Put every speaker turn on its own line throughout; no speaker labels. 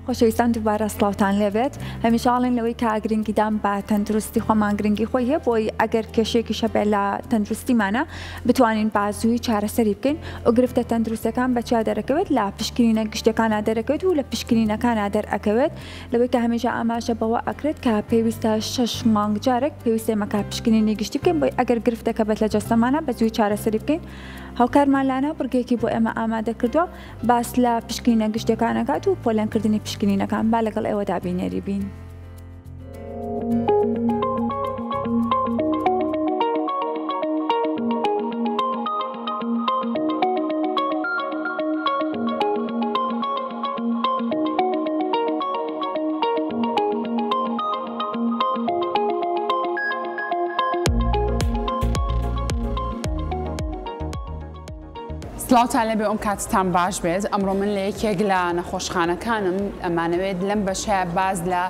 خۆشەویستان دووبارە سڵاوتان لێبێت. هەمیشە ئەڵێن لەوەی کە گرنگیدان بە تەندروستی خۆمان گرنگی خۆی هەیە بۆی ئەگەر کێشەیەکیش هەبێت لە تەندروستیمانە بتوانین بە زووی چارەسەری بکەین و گرفتە تەندروستەکان بە چیا دەرەکەوێت لە پشکنینە گشتیەکانا دەرەکەوێت و لە پشکنینەکانا دەرئەکەوێت لەوەی کە هەمیشە ئاماژە بەوە ئەکرێت کە پێویستە شەش مانگ جارێک پێویستە ئێمە کە پشکنینی گشتی بکەین بۆی ئەگەر گرفتەکە بێت لە جەستەمانە بە زووی چارەسەری بکەین هاوکارمان لانا بڕگەیەکی بۆ ئێمە ئامادە کردووە باس لە پشکنینە گشتیەکان ئەکات و پۆلێنکردنی پشکنینەکان با لەگەڵ ئێوەدا بینەری بین.
سڵاوتان لێبێ ئەم کاتتان باش بێت ئەمڕۆ من لە یەکێک لە نەخۆشخانەکانم ئەمانەوێت لەم بەشەیە باز لە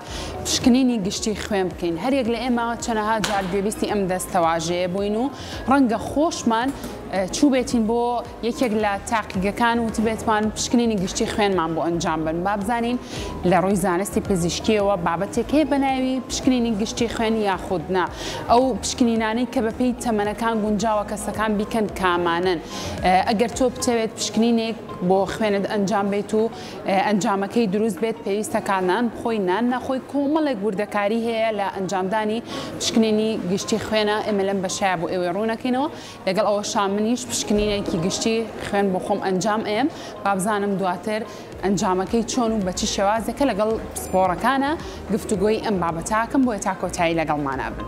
پشکنینی گشتی خوێن بکەین هەریەک لە ئێمە چەنەها جار گوێبیستی ئەم دەستەواژەیە بووین و ڕەنگە خۆشمان چووبێتین بۆ یەکێک لە تاقیگەکان وتبێتمان پشکنینی گشتی خوێنمان بۆ ئەنجام بن با بزانین لە ڕووی زانستی پزیشکیەوە بابەتێک هەیە بە ناوی پشکنینی گشتی خوێن یاخود نا ئەو پشکنینانەی کە بەپێی تەمەنەکان گونجاوە کەسەکان بیکەن کامانەن ئەگەر تۆ بتەوێت پشکنینێک بۆ خوێنت ئەنجام بیت و ئەنجامەکەی دروست بێت پێویستە کا نان بخۆی نان نەخۆی کۆمەڵێک وردەکاری هەیە لە ئەنجامدانی پشکنینی گشتی خوێنە ئێمە لەم بەشەیە بۆ ئێوەی ڕوونەکەینەوە لەگەڵ ئەوەشا منیش پشکنینێکی گشتی خوێن بۆ خۆم ئەنجام ئەیەم بابزانم دواتر ئەنجامەکەی چۆن و بە چ شێوازێکە لەگەڵ پسپۆڕەکانە گفتوگۆی ئەم بابەتاکەم بۆیە تا کۆتایی لەگەڵمانا بن.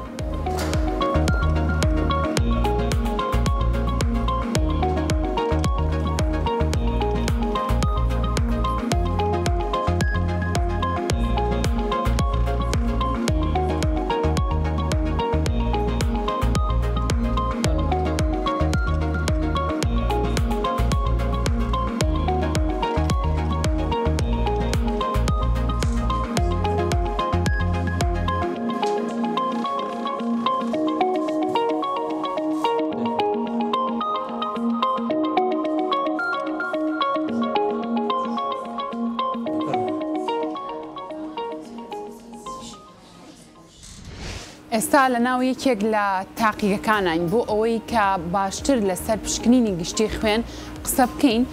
ئێستا لە ناو یەکێک لە تاقیگەکانین بۆ ئەوەی کە باشتر لەسەر پشکنینی گشتی خوێن قسە بکەین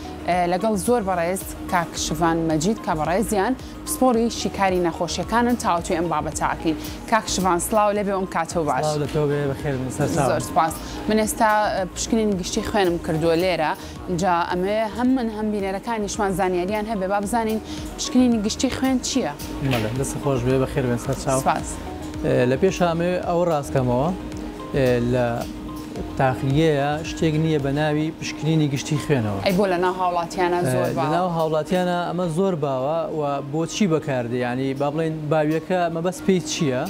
لەگەڵ زۆر بەڕێز کاک شڤان مەجید کە بەڕێزیان پسپۆڕی شیکاری نەخۆشیەکانن تاوتوێ ئەم بابەتە ئەکەین. کاک شڤان سڵاو لێبێ و ئەم کاتەو باش.
سڵاو لە تۆ بێ بەخێر بن سەرچاوم.
زۆر سوپاس. من ئێستا پشکنینی گشتی خوێنم کردووە لێرە جا ئەمەوێ هەم من هەم بینەرەکانیشمان زانیاریان هەبێ با بزانین پشکنینی گشتی خوێن چییە؟
بەڵێ دەستت خۆش بێ بەخێر بێن سەرچاو.
سوپاس.
لە پێشا ئەمەوێ ئەوە ڕاست کەمەوە لە تاقیگەیە شتێک نییە بە ناوی پشکنینی گشتی خوێنەوە.
ئەی بۆ لە ناو هاوڵاتیانە زۆر باوە؟
لە ناو هاوڵاتیانە ئەمە زۆر باوە و بۆچی بەکاردێ یانی با بڵێین باویەکە مەبەست پێی چییە؟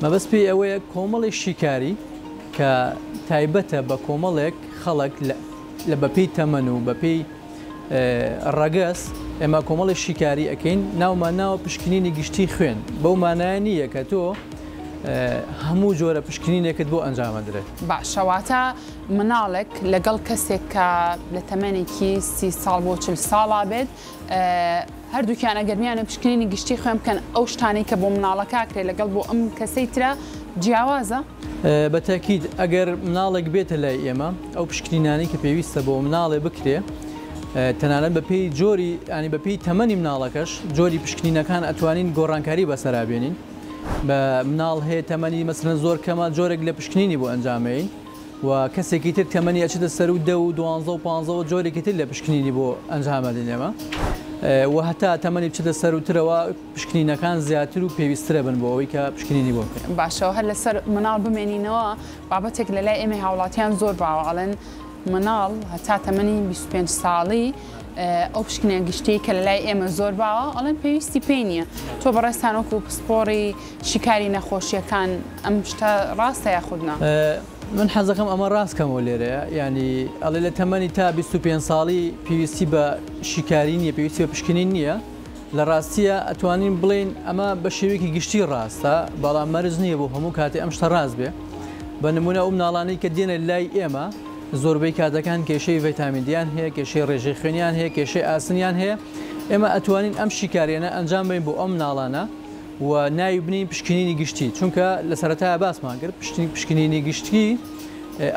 مەبەست پێی ئەوەیە کۆمەڵێک شیکاری کە تایبەتە بە کۆمەڵێک خەڵک لە بەپێی تەمەن و بەپێی ڕەگەز ئێمە کۆمەڵێک شیکاری ئەکەین ناومان ناوە پشکنینی گشتی خوێن بەو مانایە نییە کە تۆ هەموو جۆرە پشکنینێکت بۆ ئەنجامەدرێت.
باشە واتە مناڵێک لەگەڵ کەسێک کە لە تەمەنێکی 30 ساڵ بۆ 40 ساڵا بێت هەردووکیان ئەگەر بیانە پشکنینی گشتی خوێن بکەن ئەو شتانەی کە بۆ مناڵەکە ئەکرێت لەگەڵ بۆ ئەم کەسەی ترە جیاوازە؟
بە تەئکید ئەگەر مناڵێک بێتە لای ئێمە ئەو پشکنینانەی کە پێویستە بۆ مناڵێ بکرێ تەنانەت بە پێی جۆری ینی بە پێی تەمەنی مناڵەکەش جۆری پشکنینەکان ئەتوانین گۆڕانکاری بەسەرا بێنین بە مناڵ هەیە تەمەنی مەسەلەن زۆر کەمە جۆرێک لە پشکنینی بۆ ئەنجامەین و کەسێکی تر تەمەنی ئەچێتە سەرو دە و دوانزە و پانزەوە جۆرێکی تر لە پشکنینی بۆ ئەنجامەدەین ئێمە و هەتا تەمەنی بچێتە سەروترەوە پشکنینەکان زیاتر و پێویسترە بن بۆ ئەوەی کە پشکنینی بۆ بکەین.
باشە هەر لەسەر مناڵ بمێنینەوە بابەتێک لەلای ئێمەی هاوڵاتیان زۆر باوە ئەڵێن مناڵ هەتا تەمەنی 25 ساڵی ئەو پشکنینە گشتیەی کە لەلای ئێمە زۆر باوە ئەڵێن پێویستی پێی نییە تۆ بەڕێزتان وەکو پسپۆڕی شیکاری نەخۆشیەکان ئەم شتە ڕاستە یاخود نا؟
من حەزەکەم ئەمە ڕاست کەمەوە لێرەیە یانی ئەڵێ لە تەمەنی تا 25 ساڵی پێویستی بە شیکاری نییە پێویستی بە پشکنین نییە لە ڕاستییا ئەتوانین بڵێین ئەمە بە شێوەیەکی گشتی ڕاستە، بەڵام مەرج نییە بۆ هەموو کاتێ ئەم شتە ڕاست بێ. بە نموونە ئەو مناڵانەی کە دێنە لای ئێمە زۆربەی کاتەکان کێشەی ڤیتامین دیان هەیە، کێشەی ڕێژەی خوێنیان هەیە، کێشەی ئاسنیان هەیە. ئێمە ئەتوانین ئەم شیکاریانە ئەنجام بەین بۆ ئەم مناڵانە و ناوی بنێین پشکنینی گشتی، چونکە لە سەرەتایا باسمان کرد پشکنینی گشتی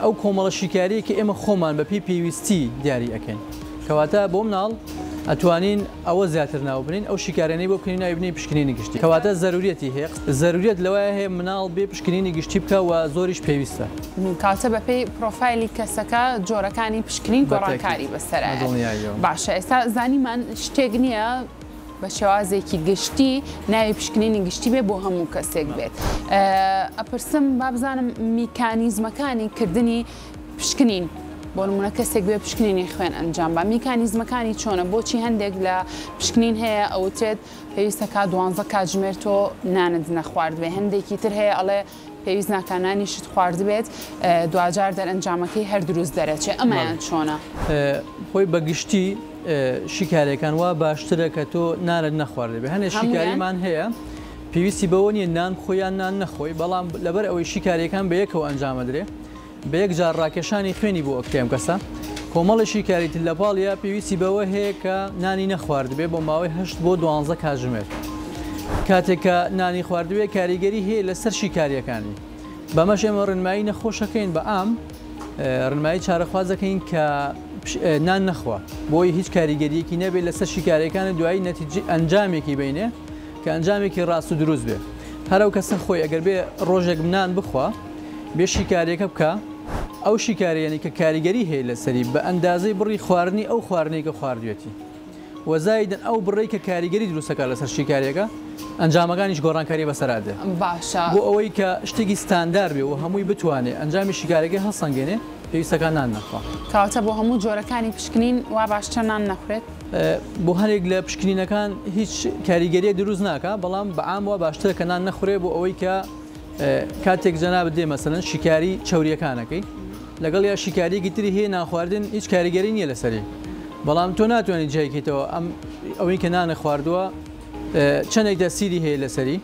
ئەو کۆمەڵە شیکاریە کە ئێمە خۆمان بە پێی پێویستی دیاری ئەکەین. کەواتە بۆ مناڵ ئەتوانین ئەوە زیاتر ناو بنێین ئەو شیکاریانەی بۆ بکەین ناوی بنێین پشکنینی گشتی. کەواتە زەروریەتی هەیە زەروریەت لەوەیە هەیە مناڵ بێ پشکنینی گشتی بکا و زۆریش پێویستە.
کەواتە بە پێی پرۆفایلی کەسەکە جۆرەکانی پشکنین گۆڕانکاری بەسەرا یەت. باشە ئێستا زانیمان شتێک نییە بە شێوازێکی گشتی ناوی پشکنینی گشتی بێ بۆ هەموو کەسێک بێت. ئەپرسم با بزانم میکانیزمەکانی کردنی پشکنین بۆ نمونە کەسێک بێ پشکنینی خوێن ئەنجام با میکانیزمەکانی چۆنە بۆچی هەندێک لە پشکنین هەیە ئەوترێت پێویستە کا دوانزە کاتژمێر تۆ نانت نەخواردبێ هەندێکی تر هەیە ئەڵێ پێویست ناکا نانیشت خواردبێت دواجار دەرئەنجامەکەی هەر دروست دەرەچێ ئەمەیان چۆنە؟
خۆی بە گشتی شیکاریەکان وا باشترە کە تۆ نانت نەخواردبێ هەنێ شیکاریمان هەیە پێویستی بەوە نییە نان بخۆی یان نان نەخۆی بەڵام لەبەر ئەوەی شیکاریەکان بە یەکەوە ئەنجامەدرێ بە یەک جار ڕاکێشانی خوێنی بۆ ئەکرێ ئەم کەسە کۆمەڵی شیکاری تر لە پاڵیا پێویستی بەوە هەیە کە نانی نەخواردبێ بۆ ماوەی هەشت بۆ دوانزە کاتژمێر کاتێک کە نانی خواردبێ کاریگەری هەیە لەسەر شیکاریەکانی بەمەش ئێمە ڕێنمایی نەخۆشەکەین بە عام ڕێنمایی چارەخواز دەکەین کە نان نەخوا بۆی هیچ کاریگەریەکی نەبێت لەسەر شیکاریەکان دوایی نەتیجە ئەنجامێکی بینێ کە ئەنجامێکی ڕاست و دروست بێ هەر ئەو کەسە خۆی ئەگەر بێ ڕۆژێک نان بخوا بێ شیکاریەکە بکا ئەو شیکاریەنی کە کاریگەری هەیە لەسەری بە ئەندازەی بڕی خواردنی ئەو خواردنەی کە خواردوێتی وە زایدن ئەو بڕەی کە کاریگەری دروستەکات لەسەر شیکاریەکە ئەنجامەکانیش گۆڕانکاری بەسەرا دێ
باشە.
بۆ ئەوەی کە شتێکی ستاندار بێ و هەمووی بتوانێ ئەنجامی شیکاریەکەی هەڵسەنگێنێ پێویستەکا نان نەخوا.
کەواتە بۆ هەموو جۆرەکانی پشکنین وا باشترە نان نەخورێت؟
بۆ هەنێک لە پشکنینەکان هیچ کاریگەریەک دروست ناکا بەڵام بە عام وا باشترە کە نان نەخورێ بۆ ئەوەی کە کاتێک جەنابت دێ مەسەلەن شیکاری چەوریەکان ئەکەی لەگەڵ یا شیکاریەکی تری هەیە نانخواردن هیچ کاریگەری نییە لەسەری بەڵام تۆ ناتوانانی جیای کەیتەوە ئەم ئەوەی کە نانە خواردووە چەندێک تەسیری هەیە لەسەری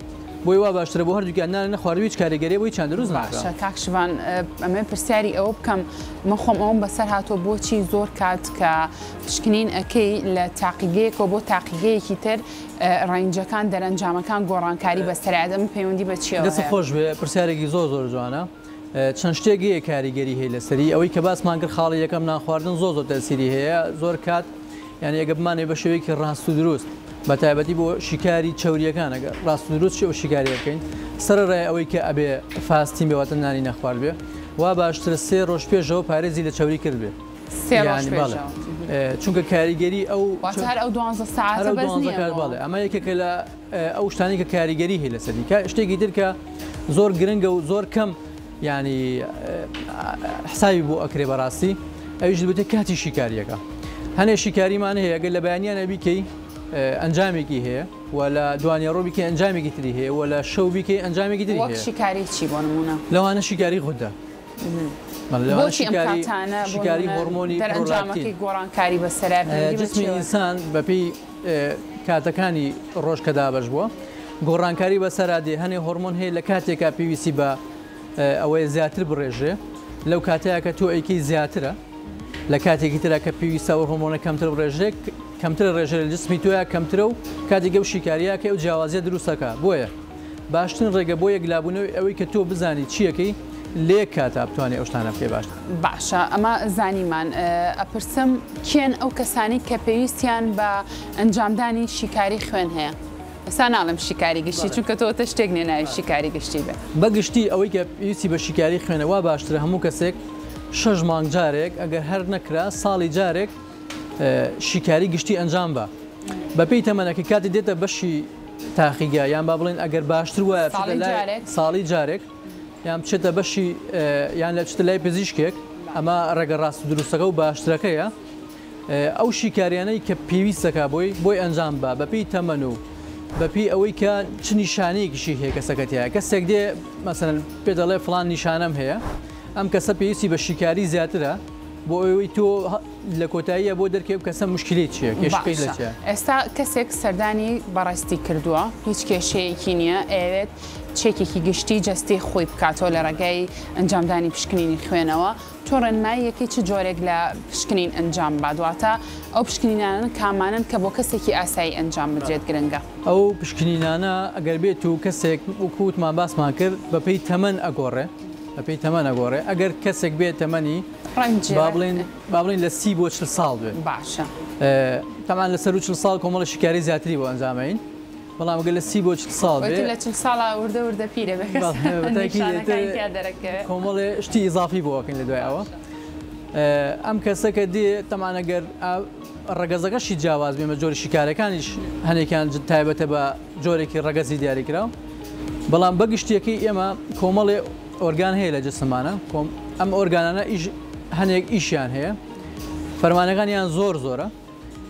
بۆی وا باشترە بۆ هەردووکیان نانە نەخواردوو هیچ کاریگەری بۆی چیان دروست ناکا.
باشە کاک شڤان ئەمەوێ پرسیاری ئەوە بکەم من خۆم ئەوەم بەسەر هاتووە بۆچی زۆر کات کە پشکنین ئەکەی لە تاقیگەیەکەوە بۆ تاقیگەیەکی تر ڕەنجەکان دەرەنجامەکان گۆڕانکاری بەسەرایەت ئەمە پەیوەندی بە چیەوە
دەستت
هەیە؟
خۆش بێ پرسیارێکی زۆر زۆر جوانە چەند شتێک هەیە کاریگەری هەیە لەسەری ئەوەی کە باسمان کرد خاڵی یەکەم نان خواردن زۆر زۆر تەسیری هەیە زۆر کات یعنی ئەگە بمانەوێ بە شێوەیەکی ڕاست و دروست بە تایبەتی بۆ شیکاری چەوریەکان ئەگەر ڕاست و دروست ئەو شیکاریە بکەین سەرەڕای ئەوەی کە ئەبێ fasting بێ واتە نانی نەخوارد بێ وا باشترە سێ ڕۆژ پێشەوە پارێزی لە چەوری کرد بێ
سێ ڕۆژ پێشەوە
چونکە کاریگەری ئەو
واتە هەر ئەو دوانزە سەعاتە بەس نییە
بەڵێ ئەمە یەکێکە لە ئەو شتانەی کە کاریگەری هەیە لەسەری شتێکی تر کە زۆر گرنگە و زۆر کەم یعنی حسابی بۆ ئەکرێ بەڕاستی ئەویش دەبێتە کاتی شیکاریەکە هەنێ شیکاریمان هەیە گەر لە بەیانیانە بیکەی ئەنجامێکی هەیە و لە دوانیەڕۆ بیکەی ئەنجامێکی تری هەیە و لە شەو بیکەی ئەنجامێکی تری
وەک
هەیە
شیکاری چی بۆ نمونە؟
لەوانە شیکاری غودە
بۆچی ئەم کاتانە بۆ
شیکاری
نمونە
هۆرمۆنی پرۆلاکتین
دەرئەنجامەکەی گۆڕانکاری بەسەرا پەیوەندی بە
جسمی
چیەوە؟
ئینسان بەپێی کاتەکانی ڕۆژ کە دابەش بووە گۆڕانکاری بەسەرا دێ هەنێ هۆرمۆن هەیە لە کاتێکا پێویستی بە ئەوەیە زیاتر بڕێژرێ لەو کاتەیە کە تۆ ئەیکەی زیاترە لە کاتێکی ترا کە پێویستە ئەو هۆرمۆنە کەمتر بڕێژرێ کەمترە ڕێژە لە جسمی تۆیا کەمترە و کاتێک ئەو شیکاریە کە ئەو جیاوازیە دروستەکە بۆیە باشترین ڕێگە بۆ یەکلابوونەوەی ئەوەی کە تۆ بزانی چیەکەی لە یەک کاتا بتوانی ئەو شتانە بکەی باشترە.
باشە ئەمە زانیمان ئەپرسم کێن ئەو کەسانەی کە پێویستیان بە ئەنجامدانی شیکاری خوێن هەیە؟ ئێستا ناڵێم شیکاری گشتی چونکە تۆ تە شتێک نیە ناوی شیکاری گشتی بێ.
بە گشتی ئەوەی کە پێویستی بە شیکاری خوێنە وا باشترە هەموو کەسێک شەش مانگ جارێک ئەگەر هەر نەکرا ساڵی جارێک شیکاری گشتی ئەنجام با بەپێی تەمەنەکەی کاتێ دێتە بەشی تاقیگە یان با بڵێن ئەگەر باشتر وایە بچێتە لای ساڵی جارێک یان بچێتە بەشی یان لە بچێتە لای پزیشکێک ئەمە ڕێگە ڕاست و دروستەکە و باشترەکەیە ئەو شیکاریانەی کە پێویستەکە بۆی بۆی ئەنجام بە بەپێی تەمەن و بەپێی ئەوەی کە چ نیشانەیەکیشی هەیە کەسەکە تایە کەسێک دێ مەسەن پێ دەڵێ فڵان نیشانەم هەیە ئەم کەسە پێویستی بە شیکاری زیاترە بۆ ئەوەی تۆ لە کۆتاییە بۆ دەرکەوێ کەسە موشکیلەی چیە کێشەکەی لە
باشە
چیە.
ئێستا کەسێک سەردانی بەڕێزتی کردووە هیچ کێشەیەکی نییە ئەیەوێت چێکێکی گشتی جەستەی خۆی بکاتەوە لە ڕێگای ئەنجامدانی پشکنینی خوێنەوە. تۆ ڕێنماییەکەی چ جۆرێک لە پشکنین ئەنجام بات؟ واتە ئەو پشکنینانەن کامانەن کە بۆ کەسێکی ئاسایی ئەنجام بدرێت گرنگە؟
ئەو پشکنینانە ئەگەر بێت و کەسێک وەکو وتمان باسمان کرد بەپێی تەمەن ئەگۆڕێ بەپێی تەمەن ئەگۆڕێ ئەگەر کەسێک بێت تەمەنی با بڵێین با بڵێین لە 30 بۆ 40 ساڵ بێت
باشە
تەمان لە سەروو 40 ساڵ کۆمەڵە شیکاری زیاتری بۆ ئەنجامەین بەڵام گەر لە 30 بۆ 40 ساڵ بێ
لە 40 ساڵا وردە وردە پیرە بێ
کۆمەڵێ شتی ئیزافی بۆ ئەکەین لە دوای ئەوە ئەم کەسە کە دێ تەمان ئەگەر ڕەگەزەکەشی جیاواز بێ مە جۆری شیکارەکانیش هەنێکیان تایبەتە بە جۆرێکی ڕەگەزی دیاریکراو بەڵام بە گشتیەکەی ئێمە کۆمەڵێ ئۆرگان هەیە لە جسمانە ئەم ئۆرگانانە ئیش هەنێک ئیشیان هەیە فەرمانەکانیان زۆر زۆرە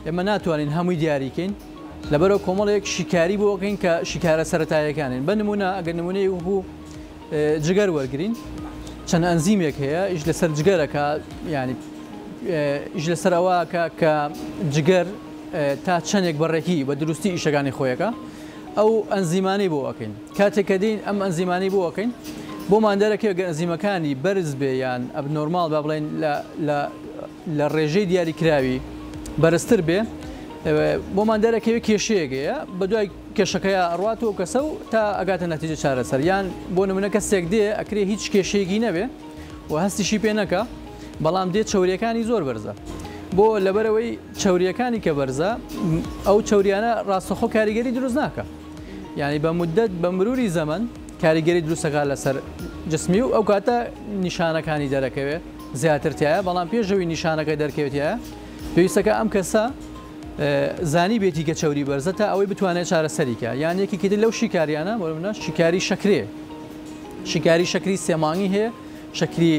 ئێمە ناتوانین هەمووی دیاریکەین لەبەرەوە کۆمەڵێک شیکاری بۆ بکەین کە شیکارە سەتایەکانین بە نمونە ئەگەر نمونەی وەکو جگەر وەرگین چەند ئەنزیمێک هەیە ئیش لەسەر جگەرەکە ینی ئیش لەسەر ئەوە کە کە جگەر تا چەندێک بەڕێکی بە دروستی ئیشەکانی خۆیەکە ئەو ئەنزیمانەی بۆ ئەکەین کاتێک کە دێین ئەم ئەنزیمانەی بۆ ئەکەین بۆمان دەرەکەوێت گەر ئەنزیمەکانی بەرز بێ یان abnormal با بڵێین لە لە لە ڕێژەی دیاریکراوی بەرزتر بێ بۆمان دەرەکەوێت کێشەیەک هەیە بە دوای کێشەکەیا ئەڕوات و کەسە و تا ئەگاتە نەتیجە چارەسەر یان بۆ نمونە کەسێک دێ ئەکرێ هیچ کێشەیەکی نەبێ و هەستیشی پێ نەکا بەڵام دێ چەوریەکانی زۆر بەرزە بۆ لەبەرەوەی چەوریەکانی کە بەرزە ئەو چەوریانە ڕاستەخۆ کاریگەری دروست ناکە یعنی بە مدت بە مروری زەمەن کاریگەری دروستەکە لەسەر جسمی و ئەو کاتە نیشانەکانی دەرەکەوێ زیاتر تایە بەڵام پێشەوەی نیشانەکە دەرکەوێتە پێویستەکە ئەم کەسە زانی بێتی کە چەوری بەرزە تا ئەوەی بتوانێت چارەسەریکە یان یەکێکی تر لەو شیکاریانە بۆ نمونە شیکاری شەکرێ شیکاری شەکری سێمانگی هەیە شەکری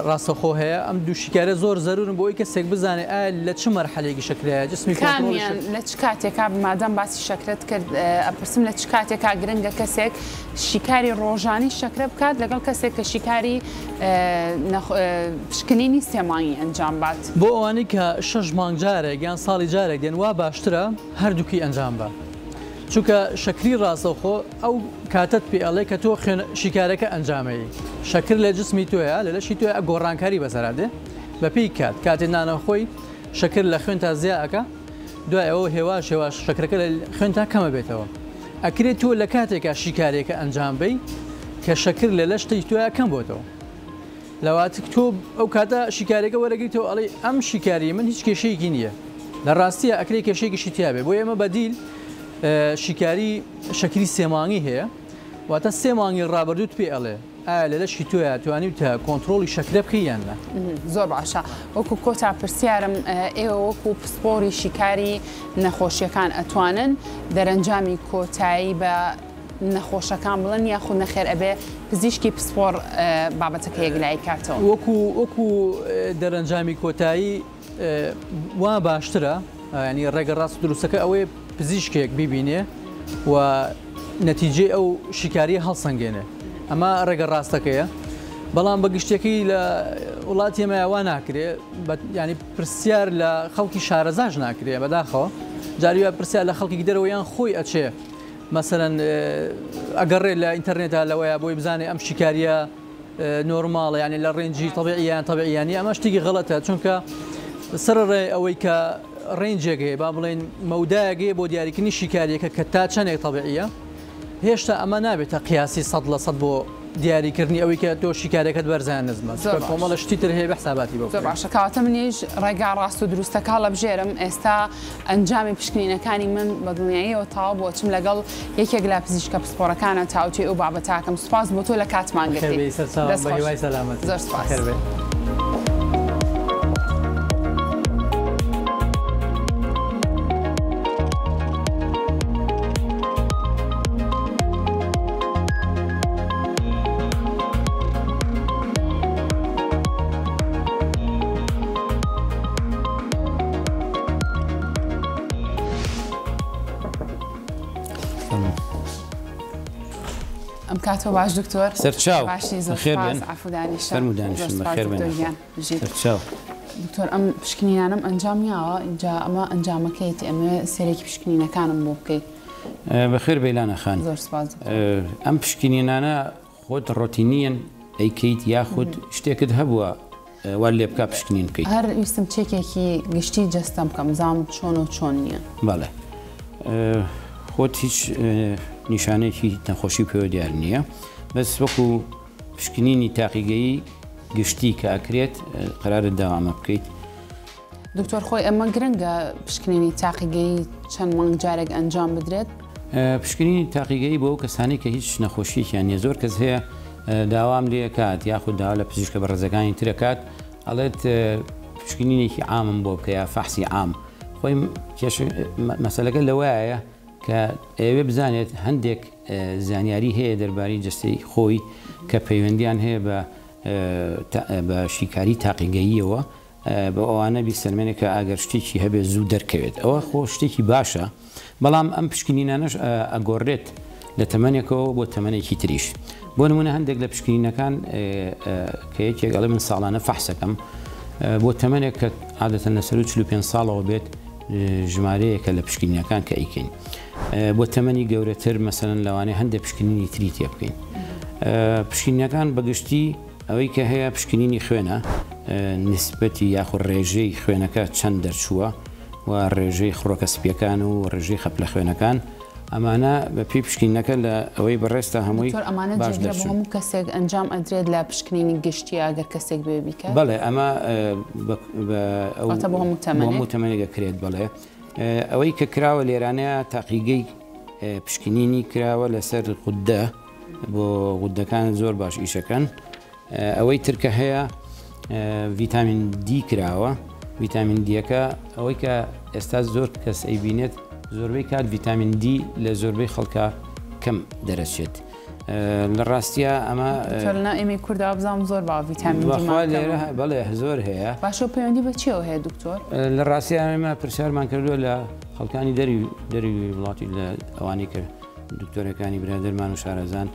ڕاستەخۆ هەیە ئەم دوو شیکارە زۆر زەرورن بۆ ئەوەی کەسێک بزانێت ئایا لە چ مەرحەلێکی شەکرایە جسمی
کامیان لە چ کاتێکا مادام باسی شەکرەت کرد ئەپرسم لە چ کاتێکا گرنگە کەسێک شیکاری ڕۆژانی شەکرە بکات لەگەڵ کەسێک کە شیکاری پشکنینی سێ مانگی ئەنجام بات.
بۆ ئەوانەی کە شەش مانگ جارێک یان ساڵی جارێک دێن وا باشترە هەردووکی ئەنجام بە چونکە شەکری ڕاستەوخۆ ئەو کاتەت پێ ئەڵێ کە تۆ خوێن شیکارەکە ئەنجامەیی شەکر لە جسمی تۆیە لە لەشی تۆیا گۆڕانکاری بەسەرا دێ بە پێی کات کاتێ نانەخۆی شەکر لە خوێنتا زیا ئەکا دوای ئەوە هێواش هێواش شەکرەکە لە خوێنتا کەمە بێتەوە ئەکرێ تۆ لە کاتێکا شیکارێکە ئەنجام بەی کە شەکر لە لەشتی تۆیا کەم بۆتەوە لەواتک تۆ ئەو کاتە شیکارێکە وەرەگریتەوە ئەڵێی ئەم شیکاریە من هیچ کێشەیەکی نییە لە ڕاستیە ئەکرێ کێشەیەکیشی تیابێ بۆ ئێمە بەدیل شیکاری شەکری سێمانگی هەیە واتە سێ مانگی ڕابردووت پێ ئەڵێ ئایا لە لەشی تۆیا توانیوتە کۆنتڕۆڵی شەکرە بکەی یان نا؟
زۆر باشە وەکو کۆتا پرسیارم ئێوە وەکو پسپۆری شیکاری نەخۆشیەکان ئەتوانن دەرەنجامی کۆتایی بە نەخۆشەکان بڵێن یاخود نەخێر ئەبێ پزیشکی پسپۆڕ بابەتەکە یەکلایی کاتەوە؟
وەکو وەکو دەرەنجامی کۆتایی وا باشترە ینی ڕێگە ڕاست و دروستەکە ئەوەیە پزیشکێک بیبینێ و نەتیجەی ئەو شیکاریە هەڵسەنگێنێ ئەمە ڕێگە ڕاستەکەیە بەڵام بە گشتەکەی لە وڵاتی ئێمە وا ناکرێ ینی پرسیار لە خەڵکی شارەزاش ناکرێ بەداخەوە جاری وا پرسیار لە خەڵکی دەرەوە یان خۆی ئەچێ مەسەلەن ئەگەڕێ لە ئینتەرنێتا لەوەیە بۆی بزانێ ئەم شیکاریە نۆرماڵە یانی لە ڕێنجی تەبیعیە یان تەبیعیە نیە ئەمە شتێکی غەڵەتە چونکە سەرەڕای ئەوەی کە ڕێنجێک هەیە با بڵێین مەودایەک هەیە بۆ دیاریکردنی شیکاریەکە کە تا چەندێک تەبیعیە هێشتا ئەمە نابێتە قیاسی 100% بۆ دیاریکردنی ئەوەی کە تۆ شیکارەکەت بەرزە یان نزمە چونکە کۆمەڵە شتی تر هەیە بە حساباتی بۆ
زۆر باشە کەواتە منیش ڕێگا ڕاست و دروستەکە هەڵەبژێرم ئێستا ئەنجامی پشکنینەکانی من بە دڵنیاییەوە تەواو بوو ئەچم لەگەڵ یەکێک لە پزیشکە پسپۆڕەکانە تاوتوێی ئەو بابەتە ئەکەم سوپاس بۆ تۆ لە کاتمان گرتی دەست خۆش زۆر سوپاس. ئەم کاتۆ باش دکتۆر
سەرچاو
باشی زۆر سپاس عفو دانیشە
فەرموو دانیشن بەخێر بێن سەرچاو
دکتۆر ئەم پشکنینانم ئەنجام یاوە اینجا ئەمە ئەنجامەکەیەتی ئەمەوێ سێرێکی پشکنینەکانم بۆ بکەیت
بەخێر بێی لانە خان
زۆر سپاس
ئەم پشکنینانە خۆت ڕۆتینیەن. ئەیکەیت یاخود شتێکت هەبووە وات لێ بکا پشکنین بکەیت؟
هەر ویستم چێکێکی گشتی جەستەم بکەم بزانم چۆن و چۆن نییە.
بەڵێ خۆت هیچ نیشانەیەکی نەخۆشی پێوە دیار نییە بەس وەکو پشکنینی تاقیگەیی گشتی کە ئەکرێت قەرارت داوە ئەمە بکەیت.
دکتۆر خۆی ئەمە گرنگە پشکنینی تاقیگەیی چەند مانگ جارێک ئەنجام بدرێت؟
پشکنینی تاقیگەیی بۆ ئەو کەسانەی کە هیچ نەخۆشیەکیان نیە زۆر کەس هەیە داوام لێکات یاخود داوا لە پزیشکە بەڕێزەکانی ترەکات ئەڵێت پشکنینێکی عامم بۆ بکە یا فەحسی عام خۆی مەسەلەکە لەوایە کە ئەوێ بزانێت هەندێک زانیاری هەیە دەربارەی جەستەی خۆی کە پەیوەندیان هەیە بە بە شیکاری تاقیگەییەوە بۆ ئەوانە بیسەلمێنێ کە ئەگەر شتێکی هەبێت زوو دەرکەوێت ئەوە خۆ شتێکی باشە بەڵام ئەم پشکنینانەش ئەگۆڕێت لە تەمەنێکەوە بۆ تەمەنێکی تریش بۆ نمونە هەندێک لە پشکنینەکان کە یەکێک ئەڵێ من ساڵانە فەحسەکەم بۆ تەمەنێک کە عادەتەن لە سەرو 45 ساڵەوە بێت ژمارەیەکە لە پشکنینەکان کە ئەیکەین بۆ تەمەنی گەورەتر مەسەلەن لەوانەیە هەندێک پشکنینی تری تێ بکەین پشکنینەکان بەگشتی ئەوەی کە هەیە پشکنینی خوێنە، نیسبەتی یاخود ڕێژەی خوێنەکە چەند دەرچووە و ڕێژەی خڕۆکە سپیەکان و ڕێژەی خەپلە خوێنەکان ئەمانە بە پێی پشکنینەکە لە ئەوەی بەڕێزتا هەمووی
دکتۆر ئەمانە
باش
جێگرە بۆ
دەرچوون.
هەموو کەسێک ئەنجام ئەدرێت لە پشکنینی گشتیە ئەگەر کەسێک بێ بیکات؟
بەڵێ ئەمە بە بە ئەو
واتە بۆ هەموو
بۆ
تەمەنێک؟
هەموو تەمەنێک ئەکرێت بەڵێ ئەوەی کە کراوە لێرانەیە تاقیگەی پشکنینی کراوە لەسەر غودە بۆ غودەکان زۆر باش ئیشەکەن ئەوەی تر کە هەیە ڤیتامین دی کراوە ڤیتامین دیەکە ئەوەی کە ئێستا زۆر کەس ئەیبینێت زۆربەی کات ڤیتامین دی لە زۆربەی خەڵکە کەم دەرەچێت لە ڕاستە ئەمە
لەناو ئێمەی کووردا بزانام زۆر با ڤیتامین
لێرە بەڵێ زۆر هەیە
باشە پەیوەندی بە چیەوە هەیە دکتۆر
لە ڕاستە ئێمە پرسیارمان کردووە لە خەڵکانی دەری دەری وڵاتی لە ئەوانی کرد دکتۆرەکانی برادەرمان و شارەزان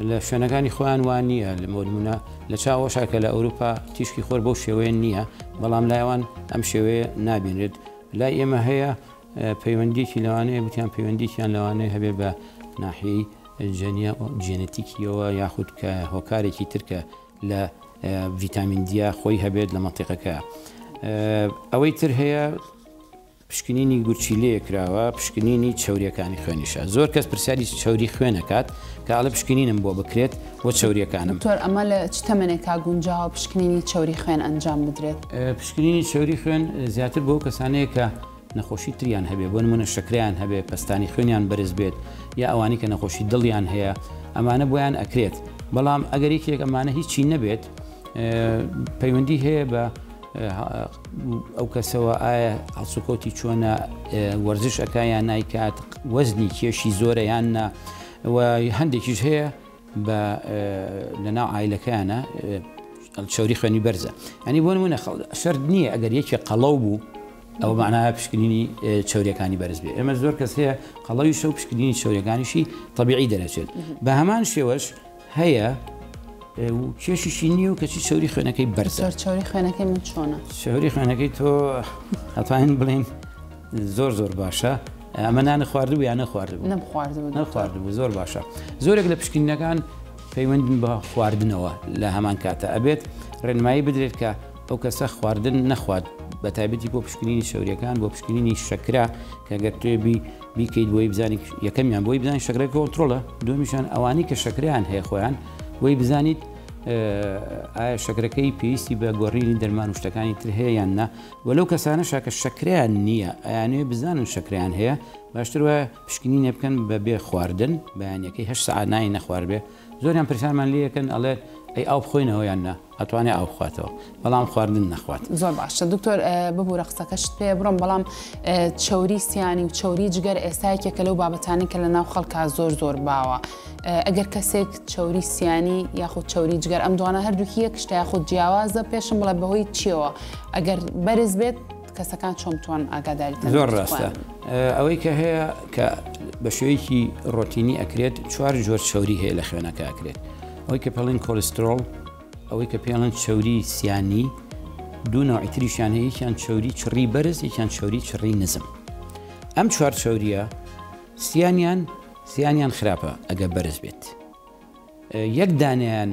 لە شوێنەکانی خۆیان وا نییە لە مۆرمونە لە چاوەشا کە لە ئەوروپا تیشکی خۆر بەو شێوەیە نییە بەڵام لایوان ئەم شێوەیە نابینرێت لای ئێمە هەیە پەیوەندیکی لەوانەیە وتیان پەیوەندیکیان لەوانەیە هەبێ بە ناحیەی جەنیە جێنەتیکیەوە یاخود کە هۆکارێکی ترکە لە ڤیتامین دیە خۆی هەبێت لە مەنتیقەکە ئەوەی تر هەیە پشکنینی گورچیلەیە کراوە، پشکنینی چەوریەکانی خوێنیشە. زۆر کەس پرسیاری چەوری خوێن ئەکات کە ئەڵێ پشکنینم بۆ بکرێت بۆ چەوریەکانم.
دکتۆر ئەمە لە چ تەمەنێکا گونجاوە پشکنینی چەوری خوێن ئەنجام بدرێت؟
پشکنینی چەوری خوێن زیاتر بۆ ئەو کەسانەیە کە نەخۆشی تریان هەبێ بۆ نمونە شەکرەیان هەبێ، پەستانی خوێنیان بەرز بێت یا ئەوانەی کە نەخۆشی دڵیان هەیە ئەمانە بۆیان ئەکرێت. بەڵام ئەگەر یەکێک ئەمانە هیچی نەبێت پەیوەندی هەیە بە ئەو کەسەوە ئایا هەڵسوکەوتی چۆنە وەرزش ئەکا یان نایکات وەزنی کێشی زۆرە یان نا و هەندێکیش هەیە بە لەناو ئایلەکەیانە چوری خوێنی بەرزە ئەنی بۆ نمونە شەرت نییە ئەگەر یەکێ قەڵەو بوو ئەو معناە پشکنینی چوریەکانی بەرز بێ ئێمە زۆر کەس هەیە قەڵەوی شەو پشکنینی چوریەکانیشی طببیعی دەرەچێت بە هەمان شێوەش هەیە و کێشیشی نییە و کەچی چەوری خوێنەکەی بەرزە.
دکتۆر چەوری خوێنەکەی من چۆنە؟
چەوری خوێنەکەی تۆ ئەتوانین بڵێین زۆر زۆر باشە. ئەمە نانە خواردبوو یا نەخواردبوو؟
نەمخواردبوو.
نەخواردبوو زۆر باشە. زۆرێک لە پشکنینەکان پەیوەندن بە خواردنەوە لە هەمان کاتە ئەبێت ڕێنمایی بدرێت کە ئەو کەسە خواردن نەخوات بە تایبەتی بۆ پشکنینی چەوریەکان بۆ پشکنینی شەکرە کە گەر توێ بیکەیت بۆی بزانیت یەکەمیان بۆی بزانیت شەکرەکە کۆنترۆڵە دووەمیشان ئەوانەی کە شەکرەیان هەیە خۆیان بۆی بزانیت ئایا شەکرەکەی پێویستی بە گۆڕینی دەرمان و شتەکانی تر هەیە یان نا و لەو کەسانەشا کە شەکرەیان نییە ئەیانەوێ بزانن شەکرەیان هەیە باشتر وایە پشکنینێ بکەن بە بێ خواردن بەیانیەکەی هەشت سەعات نانی نەخواردبێ زۆریان پرسیارمان لێ ئەکەن ئەڵێ ئەی ئاو بخۆینەوە یان نا ئەتوانێ ئاو بخواتەوە بەڵام خواردن نەخوات.
زۆر باشە دکتۆر ببورە قسەکەشت پێ بڕم بەڵام چەوری سیانی و چەوری جگەر ئێستا یەکێکە لەو بابەتانەی کە لە ناو خەڵکا زۆر زۆر باوە ئەگەر کەسێک چەوری سیانی یاخود چەوری جگەر ئەم دوانە هەردووکی یەک شتە یاخود جیاوازە پێشم بڵێ بەهۆی چیەوە ئەگەر بەرز بێت کەسەکان چۆن بتوان ئاگاداری
زۆر ڕاستە ئەوەی کە هەیە کە بە شێوەیەکی ڕۆتینی ئەکرێت چوار جۆر چەوری هەیە لە خوێنەکە ئەکرێت ئەوەی کە پێڵین کۆلسترۆڵ ئەوەی کە پێڵن چەوری سیانی دوو نەوعی تریشیان هەیە یەکیان چەوری چڕی بەرز یەکیان چەوری چڕی نزم ئەم چوار چەوریە سیانیان سیانیان خراپە ئەگە بەرز بێت یەک دانیان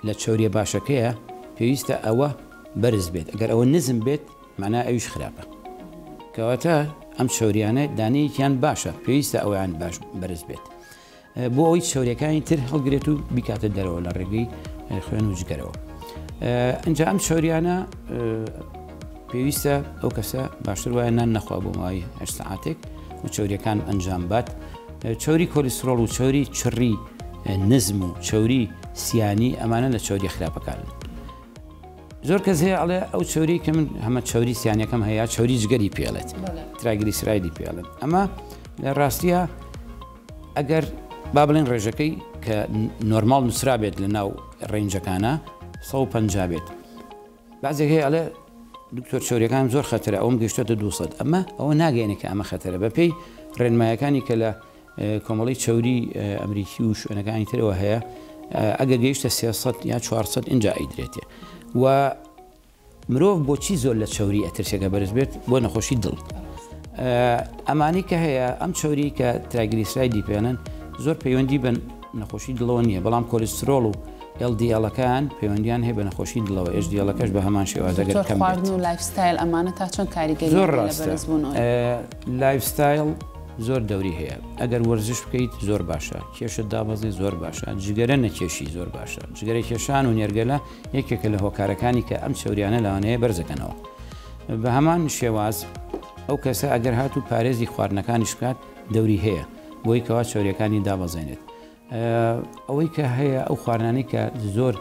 لە چەوریە باشەکەیە پێویستە ئەوە بەرز بێت ئەگەر ئەوە نزم بێت مانا ئەویش خراپە کەواتە ئەم چەوریانە دانەیەکیان باشە پێویستە ئەویان باش بەرز بێت بۆ ئەوەی چەوریەکانی تر هەڵگرێت و بیکاتە دەرەوە لە ڕێگەی خوێن و جگەرەوە. ئەجا ئەم چەوریانە پێویستە ئەو کەسە باشتر وایە نان نەخوا بۆ ماوەی هەشت سەعاتێک و چەوریەکان ئەنجام بات چەوری کۆلیسترۆڵ و چەوری چڕی نزم و چەوری سیانی ئەمانە لە چەوری خراپەکانن. زۆر کەس هەیە ئەڵێ ئەو چەوری کە من هەمە چەوری سیانەکەم هەیە چەوری جگەری پێڵێت triglyceride ی پێڵێت ئەمە لە ڕاستیە ئەگەر با بڵێن ڕێژەکەی کە نۆرماڵ نووسرابێت لە ناو range ەکانە 150 بێت بەعزێک هەیە ئەڵێ دکتۆر چەوریەکان زۆر خەتەرە ئەوم گەشتۆتە 200 ئەمە ئەوە ناگەێنێ کە ئەمە خەتەرە بەپێی ڕێنمایەکانی کە لە کۆمەڵی چەوری ئەمریکی و شوێنەکانی ترەوە هەیە ئەگەر گەیشتە 300 یا 400 ئینجا ئەیدرێتێ و مرۆڤ بۆچی زۆر لە چەوری ئەترسێ کە بەرز بێت؟ بۆ نەخۆشی دڵ. ئەمانەی کە هەیە ئەم چەوری کە triglyceride ی پێنن زۆر پەیوەندی بە نەخۆشی دڵەوە نییە بەڵام کۆلیسترۆڵ و LDL ەکان پەیوەندیان هەیە بە نەخۆشی دڵەوە HDL ەکەش بە هەمان شێوازە گەر کەم
خواردن و lifestyle ئەمانە تا چۆن کاریگەری
زۆر ڕاستە lifestyle زۆر دەوری هەیە ئەگەر وەرزش بکەیت زۆر باشە کێشت دابەزێ زۆر باشە جگەرە نەکێشی زۆر باشە جگەرە کێشان و نێرگەلە یەکێکە لە هۆکارەکانی کە ئەم چەوریانە لەوانەیە بەرزەکەنەوە. بە هەمان شێواز ئەو کەسە ئەگەر هاتوو پارێزی خواردنەکانیش بکات دەوری هەیە بۆی کەوا چەوریەکانی دابەزێنێت. ئەوەی کە هەیە ئەو خواردنانەی کە زۆر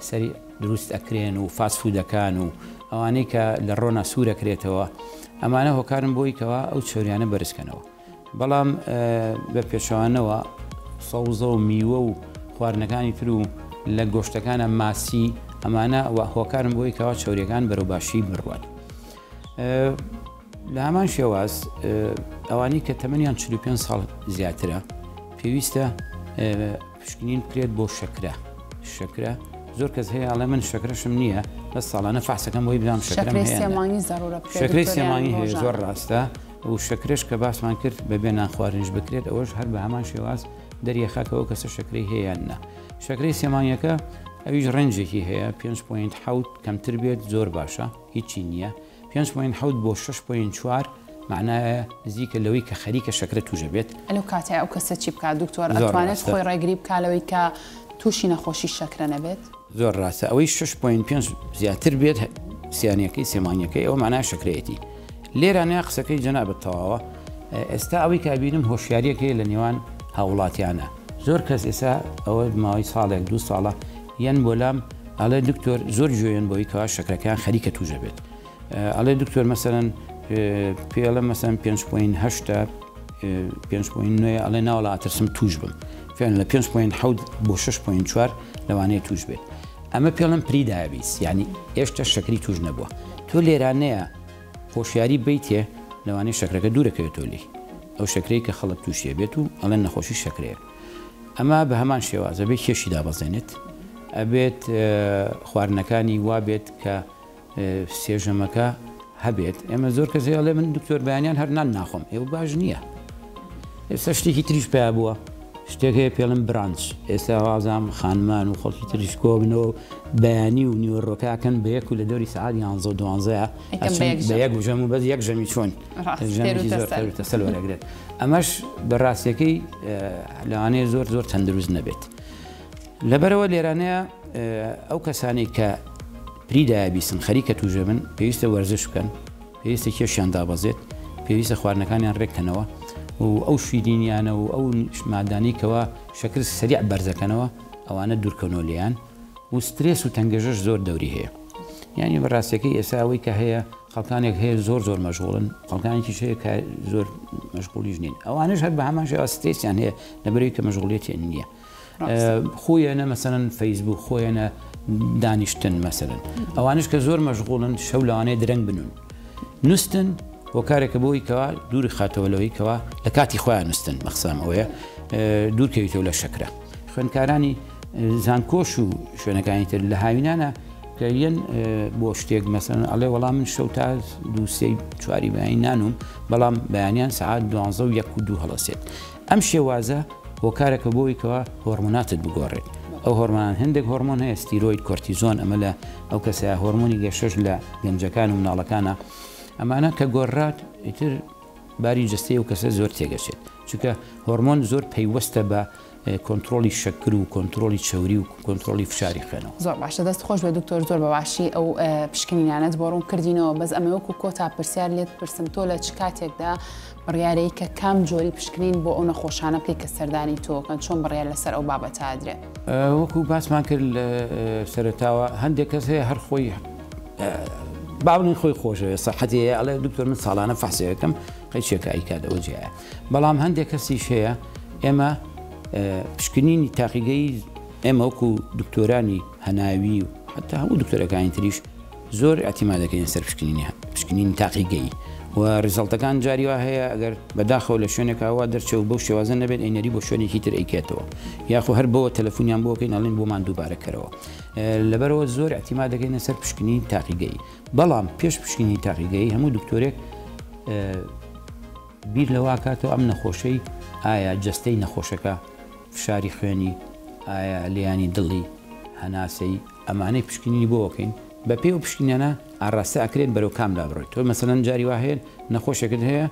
سەری دروست ئەکرێن و fast food ەکان و ئەوانەی کە لە ڕۆنا سوورەکرێتەوە ئەمانە هۆکارن بۆی کەوا ئەو چەوریانە بەرزکەنەوە. بەڵام بە پێچەوانەوە سەوزە و میوە و خواردنەکانی تر و لە گۆشتەکانە ماسی ئەمانە و هۆکارن بۆی کەوا چەوریەکان بەرەو باشی بڕوات. لە هەمان شێواز ئەوانەی کە تەمەنیان 45 ساڵ زیاترە پێویستە پشکنین بکرێت بۆ شەکرە شەکرە زۆر کەس هەیە ئەڵێ من شەکرەشم نییە بەس ساڵانە فەحسەکەم بۆی بزانم شەکرم هەیە شەکرەی سێمانگی هەیە زۆر ڕاستە و شەکرەش کە باسمان کرد بەبێ نان خواردنیش بکرێت ئەوەش هەر بە هەمان شێواز دەریەخا کە ئەو کەسە شەکرەی هەیە یان نا شەکرەی سێمانگیەکە ئەویش range ێکی هەیە 5.7 کەمتر بێت زۆر باشە هیچی نییە 5.7 بۆ 6.4 معنایە نزیکە لەوەی کە خەریکە شەکرە تووشە بێت.
لەو کاتەیا ئەو کەسە چی بکات دکتۆر ئەتوانێت خۆی ڕێگری بکات لەوەی کە تووشی نەخۆشی شەکرە نەبێت؟
زۆر ڕاستە ئەوەی شەش point پێنج زیاتر بێت سیانەکەی سێمانیەکەی ئەوە معنای شەکرەیەتی لێرانە قسەکەی جەنابت تەواوە ئێستا ئەوەی کە بینم هۆشیاریەک هەیە لە نێوان هاوڵاتیانە زۆر کەس ئێستا ئەوە ماوەی ساڵێک دوو ساڵە یەن بۆ لام ئەڵێ دکتۆر زۆر جوێن بۆی کەوا شەکرەکەیان خەریکە توژە بێت ئەڵێ دکتۆر مەسەرەن پێڵە مەسەن پێنج point هەشتە پێنج point نۆیە ئەڵێ ناوەڵا ئەترسم توش بم فێن لە پێنج point حەوت بۆ شەش point چوار لەوانەیە توش بێت ئەمە پێڵم prediabetes یعنی ئێشتا شەکری توش نەبووە تۆ لێرانەیە هۆشیاری بیتێ لەوانەیە شەکرەکە دوورەکەوێتەوە لێی ئەو شەکرەی کە خەڵک تووشیە بێت و ئەڵێن نەخۆشی شەکرەیە ئەمە بە هەمان شێوازە بێ کێشی دابەزێنێت ئەبێت خواردنەکانی وابێت کە سێژەمەکە هەبێت ئێمە زۆر کەس هەیە ئەڵێ من دکتۆر بەیانیان هەر نان ناخۆم ئێوە باش نییە ئێستا شتێکی تریش پیا بووە شتێک هەیە پێڵم brunch ئێستا وازام خانمان و خەڵکی تریش کۆبنەوە بەیانی و نیوەڕۆکەکەن بە یەک و لە دەوری سەعات یانزە و دوانزەیە بە یەک ژەم و بەس یەک ژەمی چۆن ژەمێکی زۆر تێروتەسەل وەرەگرێت ئەمەش بە ڕاستیەکەی لەوانەیە زۆر زۆر تەندروست نەبێت لەبەرئەوە لێرانەیە ئەو کەسانەی کە prediabetes ن خەریکە تووشە بن پێویستە وەرزش بکەن پێویستە کێشیان دابەزێت پێویستە خواردنەکانیان ڕێککەنەوە و ئەو شیرینیانە و ئەو مادانەی کەوا شەکر سەریع بەرزەکەنەوە ئەوانە دوورکەونەوە لێیان و سترێس و تەنگەژەش زۆر دەوری هەیە یعنی بەڕاستەکەی ئێستا ئەوەی کە هەیە خەڵکانێک هەیە زۆر زۆر مەشغوڵن خەڵکانێکیش هەیە کە زۆر مەشغوڵیش نین ئەوانش هەر بە هەمان شێوە سترێسیان هەیە لەبەرەوەی کە مەشغوڵیەتیان نییە خۆیەنە مەسەلەن فەیسبوک خۆیەنە دانیشتن مەسەلەن ئەوانش کە زۆر مەشغوڵن شەو لەوانەیە درەنگ بنون نوستن هۆکارێکە بۆی کەوا دووری خاتەوە لەوەی کەوا لە کاتی خۆیان نوستن مەخسام ئەوەیە دوور کەویتەوە لە شەکرە خوێندکارانی زانکۆش و شوێنەکانی تر لە هاوینانە کە یەن بۆ شتێک مەسەن ئەڵێ وەڵام من شەو تا دوو سێ چواری بەیانی نانوم بەڵام بەیانیان سەعات دوانزە و یەک و دوو هەڵەسێت ئەم شێوازە هۆکارێکە بۆی کەوا هۆرمۆناتت بگۆڕێت. ئەو هۆرمۆنان هەندێک هۆرمۆن هەیە ستیرۆید کۆرتیزۆن ئەمە لە ئەو کەسەیە هۆرمۆنی گەشەش لە گەنجەکان و مناڵەکانە ئەمانە کە گۆڕرات ئیتر باری جەستەی ئەو کەسە زۆر تێگەچێت چونکە هۆرمۆن زۆر پەیوەستە بە کۆنترۆڵی شەکر و کۆنترۆڵی چەوری و کۆنترۆڵی فشاری خوێنەوە.
زۆر باشە دەست خۆش بێت دکتۆر زۆر بە باشی ئەو پشکنینانەت بۆ ڕوون کردینەوە بەس ئەمە وەکو کۆتا پرسیار لێت پرسم تۆ لە چ کاتێکدا بڕیارەی کە کام جۆری پشکنین بۆ ئەو نەخۆشانە بکەیت کە سەردانی تۆکەن چۆن بڕیار لەسەر ئەو بابەتە ئەدرێ؟
وەکو باسمان کرد لە سەرەتاوە هەندێک کەس هەیە هەر خۆی با بڵێین خۆی خۆشەوێت سەحەتی هەیە ئەڵێ دکتۆر من ساڵانە فەحسێکم قەیچێکە ئەیکات ئەوە جیایە بەڵام هەندێک کەسیش هەیە ئێمە پشکنینی تاقیگەی ئێمە وەکو دکتۆرانی هەناوی و حتا هەموو دکتۆرەکانی تریش زۆر ئیعتیماد دەکەینە سەر پشکنینی پشکنینی تاقیگەیی و result ەکان جاری وا هەیە ئەگەر بەداخەوە لە شوێنێکا وا دەرچێ و بەو شێوازە نەبێت ئەینەری بۆ شوێنێکی تر ئەیکێتەوە یاخۆ هەر بەوە تەلەفونیان بۆ کەین ئەڵێن بۆمان دووبارە کەرەوە لەبەرەوە زۆر ئیعتیماد دەکەینە سەر پشکنینی تاقیگەیی بەڵام پێش پشکنینی تاقیگەیی هەموو دکتۆرێک بیر لەوە کاتەوە ئەم نەخۆشەی ئایا جەستەی نەخۆشەکە فشاری خوێنی ئایا لیانی دڵی هەناسەی ئەمانەی پشکنینی بۆ ئەکەین بەپێی ئەو پشکنینانە ئاڕاستە ئەکرێت بەرەو کام لا بڕۆیت تۆ مەسەلەن جاری وا هەیە نەخۆشێکت هەیە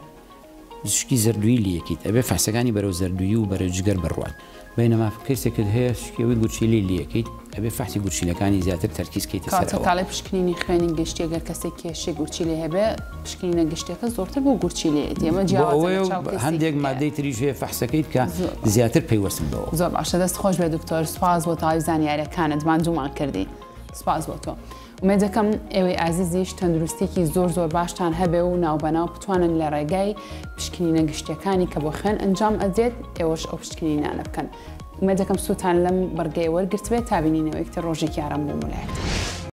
شکی زەردووی لەکیت ئەبێ فەحسەکانی بەرەو زەردووی و بەرەو جگەر بڕوات بینەما کەسێکت هەیە شکێوی گورچیلی لەکەیت ئەبێ فەحسی گورچیلەکانی زیاتر تەرکیز کەیتە سەر
ئەوە. کاتێک پشکنینی خوێنی گشتی گەر کەسێک کێشەی گورچیلەی هەبێ پشکنینە گشتیەکە زۆرتر بۆ گورچیلەیەتی ئەمە جیاوازە لە چاو کەسێکی
هەندێک مادەی تریش هەیە فەحسەکەیت کە زیاتر پەیوەستن بەوە.
زۆر باشە دەست خۆش بێت دکتۆر سوپاس بۆ تەواوی زانیاریەکانت ماندوومان کردی سوپاس بۆ تۆ. ئومێد دەکەم ئێوەی ئازیزیش تەندروستیکی زۆر زۆر باشتان هەبێ و ناوبەناو بتوانن لە ڕێگای پشکنینە گشتیەکانی کە بۆ خوێن ئەنجام ئەدرێت ئێوەش ئەو پشکنینانە بکەن. ئومێد دەکەم سوودتان لەم بڕگەیە وەرگرتبێت تا بینینەوەیەکی تر ڕۆژێکی ئارام بۆ هەموو لایەکتان.